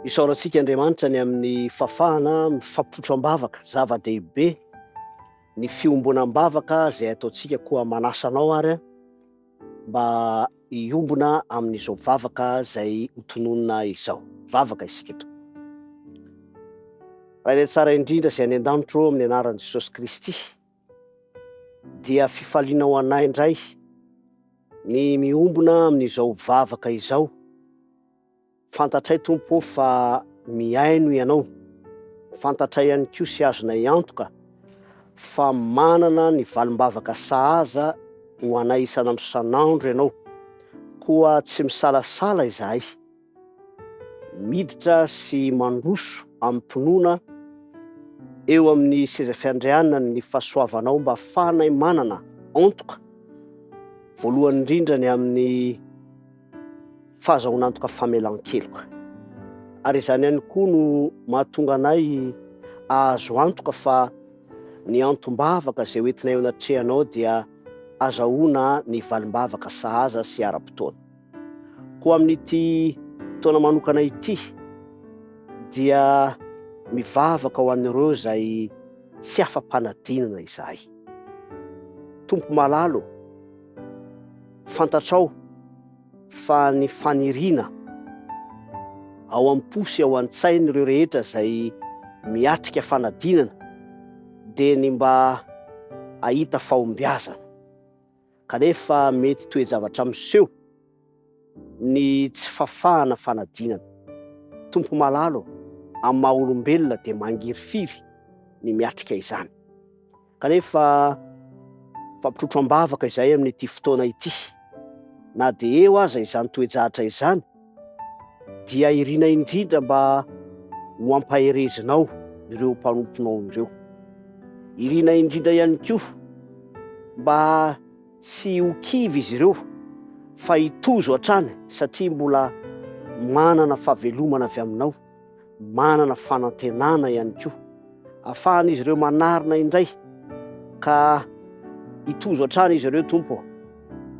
Isaorantsika Andriamanitra ny amin'ny fahafahana mifampitrotro am-bavaka. Zava-dehibe ny fiombonam-bavaka izay ataontsika koa manasa anao ary mba hiombona amin'izao vavaka izay hotononina izao. Vavaka isika tompoko. Rainay tsara indrindra izay any an-danitra ô, amin'ny anaran'i Jesosy Kristy dia fifaliana ho anay indray ny miombona amin'izao vavaka izao. Fantatray Tompo ô fa mihaino Ianao, fantatray ihany koa sy azonay antoka fa manana ny valim-bavaka sahaza ho anay isan'andro isan'andro Ianao, koa tsy misalasala izahay miditra sy mandroso amim-pinoana eo amin'ny seza fiandrianany ny fahasoavanao mba afahanay manana antoka voalohany indrindra ny amin'ny fahazahoana antoka famelan-keloka. Ary izany ihany koa no mahatonga anay ahazo antoka fa ny antom-bavaka izay hoentinay eo anatrehanao dia azahoana ny valim-bavaka sahaza sy ara-potoana. Koa amin'ity taona manokana ity dia mivavaka ho an'ireo izay tsy afa-panadinana izahay. Tompo malala ô, fantatrao fa ny faniriana ao am-po sy ao an-tsain'ireo rehetra izay miatrika fanadinana dia ny mba hahita fahombiazana. Kanefa mety toe-javatra miseho ny tsy fafahana fanadinana. Tompo malala ô, amin'ny maha olombelona dia mangirifiry ny miatrika izany. Kanefa fampitrotro am-bavaka izahay amin'ity fotoana ity. Na dia eo aza izany toe-jahatra izany, dia irina indrindra mba ho ampaherezinao ireo mpanomponao ireo. Irina indrindra ihany koa mba tsy ho kivy izy ireo fa hitozo hatrany satria mbola manana fahavelomana avy aminao. manana fanantenana ihany koa afahan'izy ireo manarina indray ka hitozo hatrany izy ireo Tompo ô,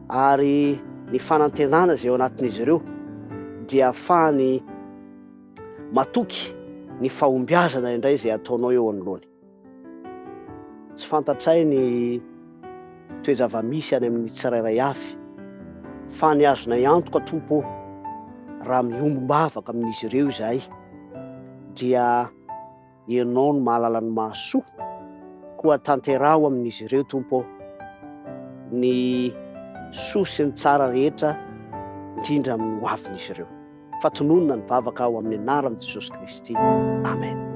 ary ny fanantenana izay ao anatin'izy ireo dia afahany matoky ny fahombiazana indray izay ataonao eo anoloany. Tsy fantatray ny toe-java-misy any amin'ny tsirairay avy, fa ny azonay antoka, Tompo ô, raha miombom-bavaka amin'izy ireo izahay, dia Ianao no mahalala ny mahasoa, koa tanteraho amin'izy ireo, Tompo ô, ny soa sy ny tsara rehetra, indrindra amin'ny hoavin'izy ireo. Fa tononina ny vavaka ao amin'ny anaran'i Jesosy Kristy. Amen.